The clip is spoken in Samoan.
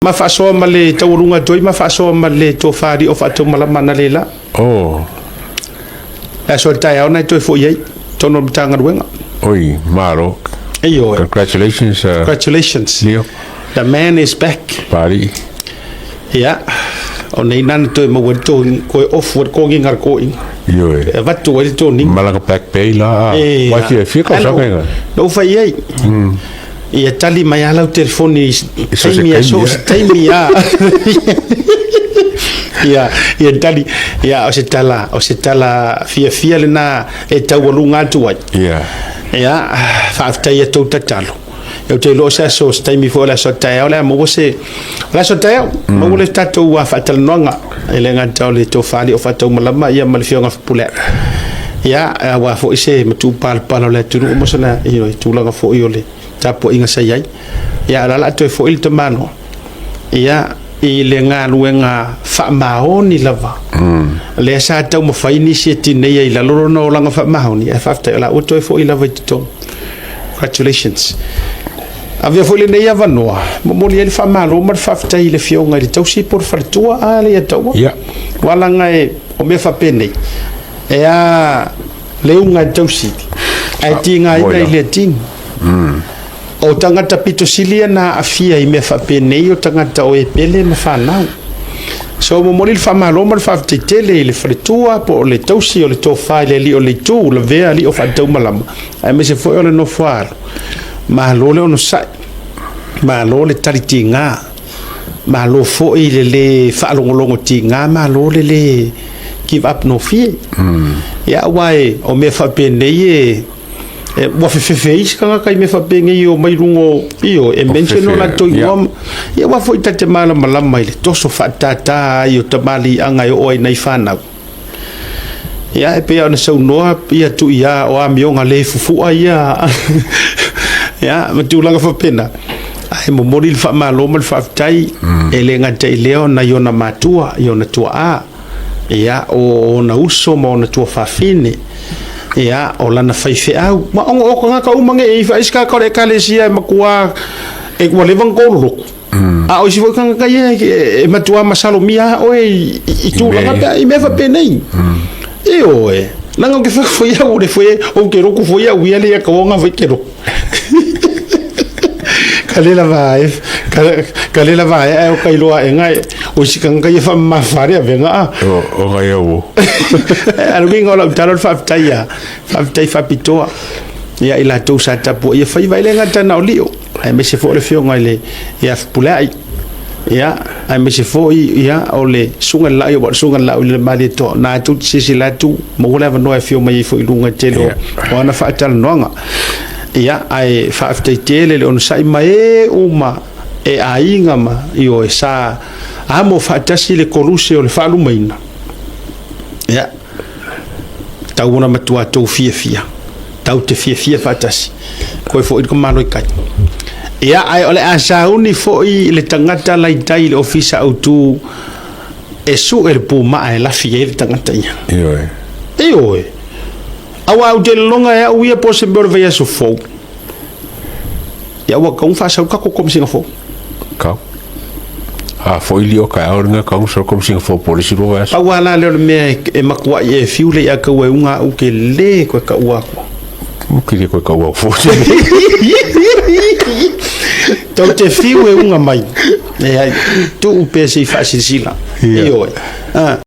Ma faasoa ma le taualuga atu ai ma faasoa ma le tofa alii o faataumalama analeila. Oh. Le aso a le taeao na e toe foi ai totonu o le Matagaluega. Oi, malo. Ioe. Congratulations. Congratulations. Leo. The man is back. Pari. Ia, o nei nana toe maua le togi, koe ofu ai le kogiga a le koiga. Ioe. E avatu ai le toniga. Malaga back pay la. E, Wai fia fia kausaga ina. Na ou fai ai. Ia tali mai lava lau telefoni i so se taimi a, so se taimi a. Ia, ia tali, ia o se tala, o se tala fiafia lena e taualuga atu ai. Ia. Ia, faafetai ia tou tatalo. Ou te iloa o se aso, se taimi foi o le aso a taeao o le a maua se, o le aso a taeao, maua le tatou faatalanoaga e le gata o le tofa alii o faataumalama ia ma le Afioga Fepuleai. Ia, aua foi se matupalapala o le atunuu ma sona ioe, tulaga foi o le tapuaiga sa i ai. Ia, o le a o le a toe foi le tamaloa, ia, i le galuega faamaoni lava, lea sa taumafai nisi e tineia i lalo lona olaga faamaoni, ae faafetai o la ua toe foi lava i totonu. Congratulations. Avea foi lenei avanoa, momoli ai le faamalo ma le faafetai i le Afioga i le Tausi po o le Faletua, a lea ia taua. Ia. Aua leaga e, o mea faapenei, e a le uga e tausi, ae tigaina i le tino. O tagata pito sili ia na aafia i mea faapenei o tagata o e pele ma fanau. So momoli le faamalo ma le faafetai tele i le faletua po o le tausi o le tofa i le alii o le itu, lavea alii o faataumalama, aemaise foi o le nofo a alo. Malo le onosai, malo le tali tiga, malo foi le lē faalogologo tiga, malo le lē give up gofie. Ia aua e, o mea faapenei e, e ua fefefe ai isi tagata i mea faapenei e omai i luga o, ioe, e mention o latou igoa. Ia aua foi ta te malamalama i le toso faatatā ai o tamaliiaga e oo ai i nai fanau. Ia, e pei ona saunoa ia Tuia o amioga le fufu'a ia, ia, ma tulaga faapena. Ae momoli le faamalo ma le faafetai, e le gata i lea ona i ona matua, i ona tuaa, ia, o ona uso ma ona tuafafine, ia, o lana faifeau. Ma o tagata uma nei e i faaisi tagata o le Ekalesia e matua, e ua leva ona tololotu. A o isi foi tagata ia e matua masalomia lava oe i tulaga pe i mea faapenei. Ioe, leaga ou te fai foi au le foi ou te lotu foi au ia le ia taoga foi te lotu. Ka le lava e ka le lava e ae o ka iloa aega e o isi tagata ia faamamafa le avega a. O ngai au. A o le uiga o lau tala o le faafetai a faafetai faapitoa ia i latou sa tapuaia faiva e le gata na o Lio aemaise foi o le afioga i le ia Fepuleai, ia, aemaise foi ia, o le susuga i le Laau, aua o le susuga i le Laau i le Malietoa, na atu te silasila atu, maua le avanoa e afio mai ai foi i luga i le tele o ana faatalanoaga. Ia, ae faafetai tele le onosai ma e uma e aiga ma, ioe, sa amo faatasi le koluse o le faalumaina. Ia, tau ona matua tou fiafia, tau te fiafia faatasi, koe foi le malo i kai. Ia, ae o le a sauni foi le tagata la i tai i le ofisa autu e sue le pumaa e lafi ai le tagata ia. Ioe. Ioe. Aua ou te lologa e au ia po o se mea o le vaiaso fou. Ia ua tatau ona faasau le tatou Komesina fou. Kau. A foi li o ka au ringa kau so Komesina fou po le isi lua vaiaso. Pau lava la lea o le mea e matuai e fiu le ia tau e uga au ke le koe taua atu. Ke le koe taua atu fou. Tou te fiu e uga mai. Leai, tuu pea se i faasilasila. Ioe.